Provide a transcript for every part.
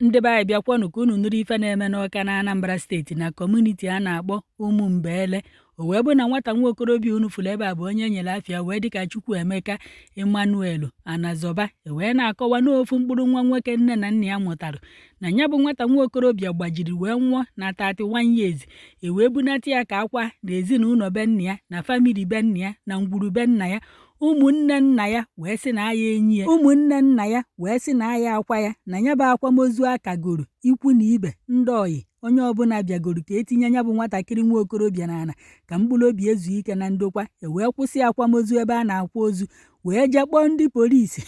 Ndị be anyị, bịakwanụ ka unu nụrụ ife na-eme n'Ọka na Anambra Steeti na community a na-akpọ Ụmụmbaele. O wee bụ na nwata nwa okorobịa unu fụrụ ebe a bụ onye e nyere afa ya wee dịka Chukwuemeka Emmanuel Anazọba. E wee na-akọwa n'ofu mkpụrụ nwa nwoke nne na nna ya mụtara na ya bụ nwata nwa okorobịa gbajiri wee nwụọ na 31 years. E wee bunata ya ka akwa na ezinụlọ be nna ya na family be nna ya na ngwuru be nna ya. Ụmụnne nna ya wee sị na aya enyi ya, ụmụnne nna ya wee sị na aya akwa ya, na ya bụ akwamozu akagoro ikwu na ibe, ndị ọyị, onye ọbụla bịagoro ka etinye ya bụ nwatakịrị nwa okorobịa n'ala ka mkpụrụ obi ezu ike na ndokwa. E wee kwụsị akwamozu ebe a na-akwa ozu, wee jee kpọọ ndị polisi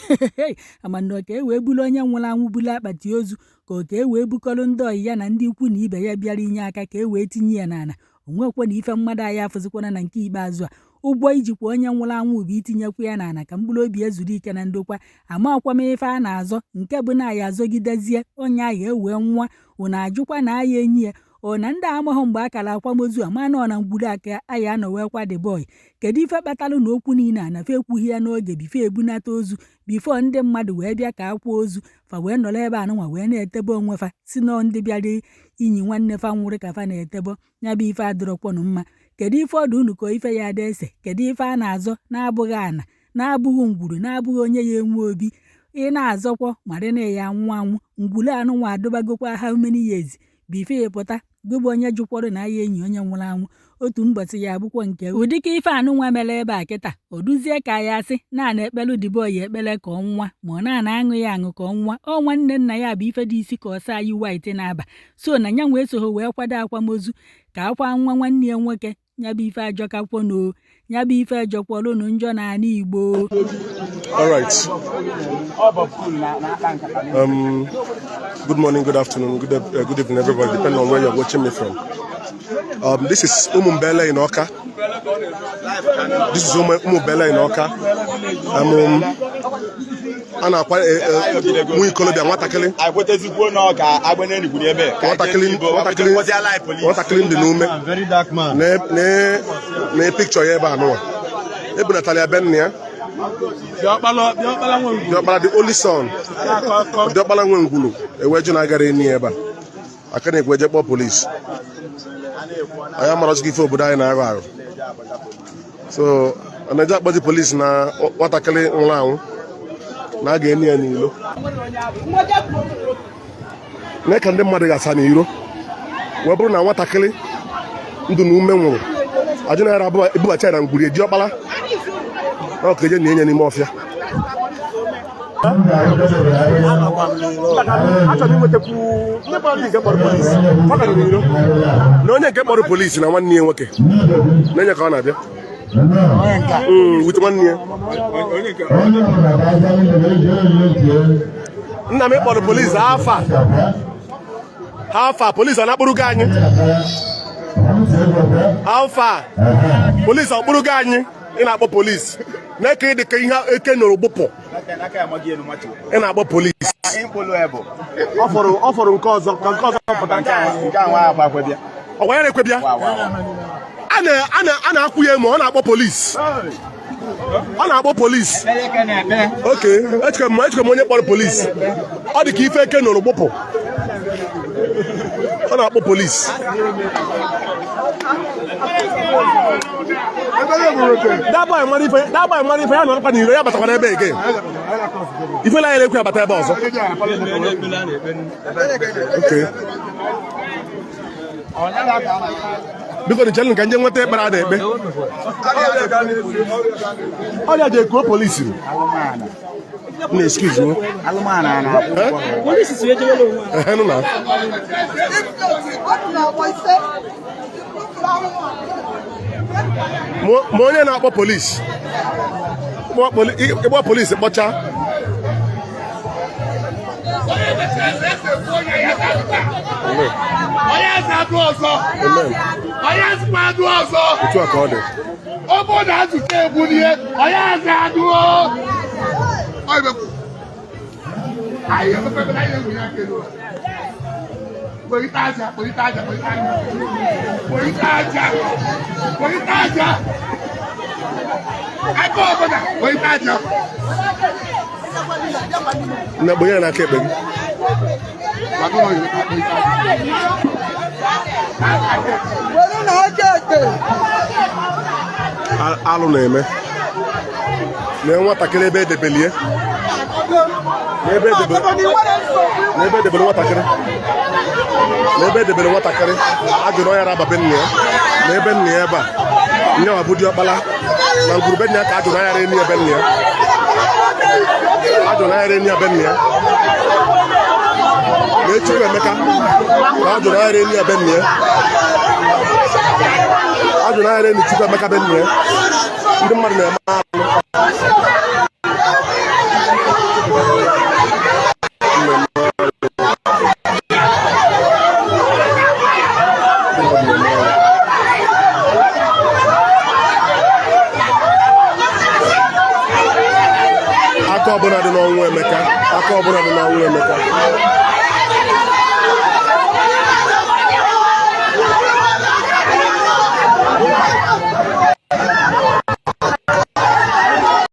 amana ka e wee buru onye nwụrụ anwụ, buru akpati ozu, ka ọ ka e wee bukọrọ ndị ọyị ya na ndị ikwu na ibe ya bịara inye aka ka e wee tinye ya n'ala. O nwekwa na ife mmadụ anyị afụzikwana na nke ikpeazụ a. Ụgwọ ijikwa onye nwụrụ anwụ bụ itinyekwa ya n'ala ka mkpụrụ obi ya zuru ike na ndokwa. Amakwa m ife a na-azọ nke bụ na ya azọgidezie onye ahụ ewee nwụọ, unu ajụkwa na aya enyi ya. Ọ na ndị amaghọ mgbe a kara akwamozu a ma nọ na ngwuru aka aya anọ wee kwa the boy. Kedu ife kpatalụ na okwu niile a na fa ekwughị ya n'oge before ebunata ozu, before ndị mmadụ wee bịa ka akwa ozu, fa wee nọrọ ebe anụnwa wee na-etebe onwe fa si nọọ ndị bịara inyi nwanne fa nwụrụ ka fa na-etebo ya bụ ife adịrọkwanụ mma. Kedu ife ọdụ unu ka ife ya ada ese? Kedu ife a na-azọ na-abụghị ana, na-abụghị ngwuru, na-abụghị onye ya enwe obi? Ị na-azọkwọ mara na ya anwụ anwụ. Ngwuru anụnwa adụbagokwa how many years before ị pụta, gị bụ onye jụkwọrọ na aya enyi onye nwụrụ anwụ. Otu mbọsị ya abụkwọ nke ụdịka ife anụnwa mere ebe a kịta. O duzie ka ya asị na a na-ekpelu the boy ekpele ka ọ nwa, ma ọ na-ana aṅụ ya aṅụ ka ọ nwa. Ọ nwanne nna ya bụ ife dị isi ka ọsa yi white na-aba so na nya nwee sogho wee kwado akwamozu ka akwa nwa nwanne ya nwoke. Ya bụ ife ajọkakwọnụ, ya bụ ife jọkwọrụnụ njọ n'ala Igbo. All right. Good morning, good afternoon, good evening, everybody, depending on where you're watching me from. This is Umumbele in Awka. This is Umumbele in Awka. A na-akwa nwa ikolobịa, nwatakịrị, nwatakịrị, nwatakịrị dị n'ume na picture ya ebe a nụwa. Ebunatara ya be nna ya, diọkpara, the only son, diọkpara nwe ngwulu, ewee jụ na agara eni ya ebe a. Aka na-ekwu eje kpọọ polisi. Anyị amarọzikwa ife obodo anyị na-aghọ aghọ. So a na-eje akpọzi polisi na nwatakịrị nwụrụ anwụ na a ga-eni ya n'ilo na ka ndị mmadụ ga-asa n'iro, wee bụrụ na nwatakịrị ndụ na ume nwụrụ, ajụ na ya ebubata ya na ngwuru diọkpara na ọka eje na enye n'ime ọfịa. Achọrọ inwetakwu ndị nke kpọrọ polisi na onye nke kpọrọ polisi na nwanne ya nwoke na-enye ka ọ na-abịa wute nwanne ya. Nna m, ịkpọrọ polisi afa afa polisi ọ na-akpụrụgo anyị afa polisi ọ kpụrụgo anyị. Ị na-akpọ polisi na-eke dị ka ihe eke nụrụ gbụpụ. Ị na-akpọ polisi, ọ fọrọ nke ọzọ ka nke ọzọ pụta. Ọgwa ya na-ekwe bịa, a na-akwụ ya emo. Ọ na-akpọ polisi, ọ na-akpọ polisi. Oke echekwa m onye kpọrọ polisi, ọ dị ka ife eke nụrụ gbụpụ. Ọ na-akpọ polisi. That boy mara ife ya nọrọkwa n'iro ya batakwa n'ebe ege ife na ya ekwe abata ebe ọzọ. Okay, biko nchelụ ka nje nweta ekpere a na-ekpe. Ọrịa ji ekuo polisi na excuse me. Ehe, nụ na ma onye na-akpọ polisi, ịkpọ polisi kpọcha. Amen. Otu a ka ọ dị. Ọ bụrụ na azụta egbulie onye eze adụ anyị emepe anyị egwu ya kelu. Kpolite aja, kpolite aja, kpolite aja, kpolite aja, kpolite aja, aka ọbụla, kpolite aja. Nne, gbonye ya n'aka ekpe gị. Were na aka ekpe. Alụ na-eme na nwatakịrị ebe edebelie, n'ebe edebere nwatakịrị, n'ebe edebere nwatakịrị ajụrụ ya raba be nna ya, na ebe nna ya ebe a nyewa bụ diọkpala na ngwurube nna ya ka ajụrụ ya eni ebe nna ya, ajụrụ ya eni ebe nna ya na Chukwuemeka na ajụrụ ya eni ebe nna ya, ajụrụ ya eni Chukwuemeka be nna ya. Ndị mmadụ na-eme alụ.